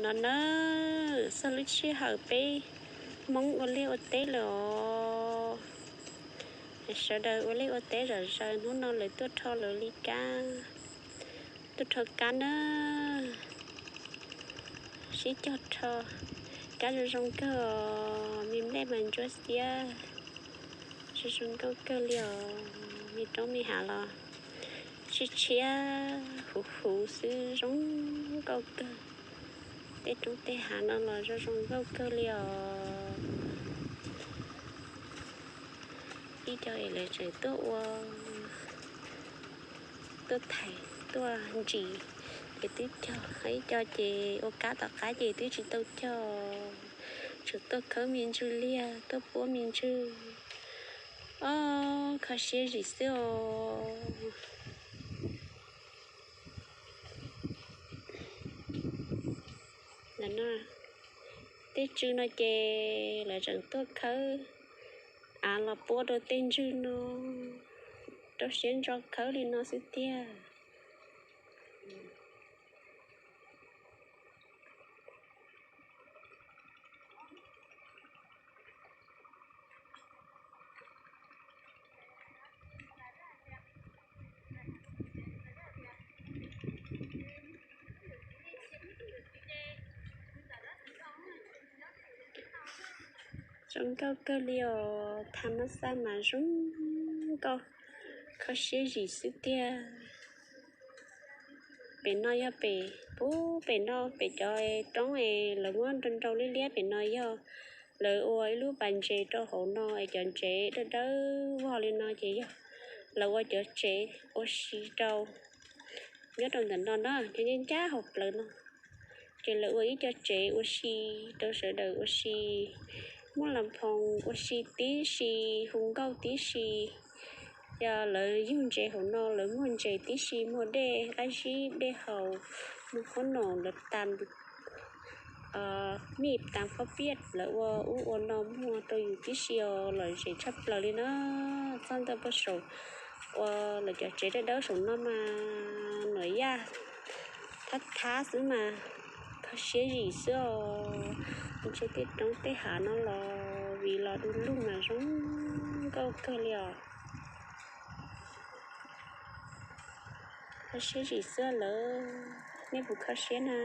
No na, txog lub sij hawm peb Hmoob ua liaj ua teb lawm os. Sawv daws ua liaj ua teb zom zaws, hnub no lawv tuaj rho lawv li kab, tuaj rho kab na, sib cog rho. Kab zoo zoo kawg os, me nplej mas ntsuab xiab, zoo zoo nkauj kawg li os. Me roob me hav los tshiab tshiab huv huv xwb, zoo nkauj kawg. Tej roob tej hav no los zoo zoo nkauj kawg li os. Ib co es lawv tseem tuaj ua, tuaj thaiv tuaj ntsis ces twb cog, ib co ces ua kab tom qab ces twb tsis tau cog, tseem tuaj khawb me ntsis liaj, tuaj puab me ntsis. Ob, kho siab zim xwb os. Tej tswv no ces lawv tseem tuaj khawb av los puab rau tej ntswg no, rau siab ntso khawb li no xwb tiag. Zoo nkauj kawg li os, thav mab xaj mas zoo nkauj, kho siab zim xwb tiag. Pem no yog pem, pub pem no pem cov roob es lawv muab nrau nrau liab liab, pem no yog lawv ua ib lub pas ntses rau hauv no es cov ntsev dawb dawb vog li no ces yog lawv ua cov tsev ua si rau. Nyob rau ntawm no na, nyob ncaj ncaj hauv plawv no ces lawv ua ib co tsev ua si rau sawv daws ua si, muaj las phoos ua si tib si, hu nkauj tib si. Yog lawv yug ntses hauv no, lawv muag ntses tib si, muag dej qab zib dej haus, muag khob noom, lawv tas mij tas khob piaj, lawv ua ub ua no muag rau yus tib si os, lom zem tshaj plaws li na. Txog ntawm puag saum ua lawv cov tsev dawb dawb saum no mas nuam yaj thab thab xwb mas kho siab zim xwb os. Ntshe tej roob tej hav no los vim los du lug mas zoo nkauj kawg li os. Kho siab zim xwb lawm, nej puas kho siab na?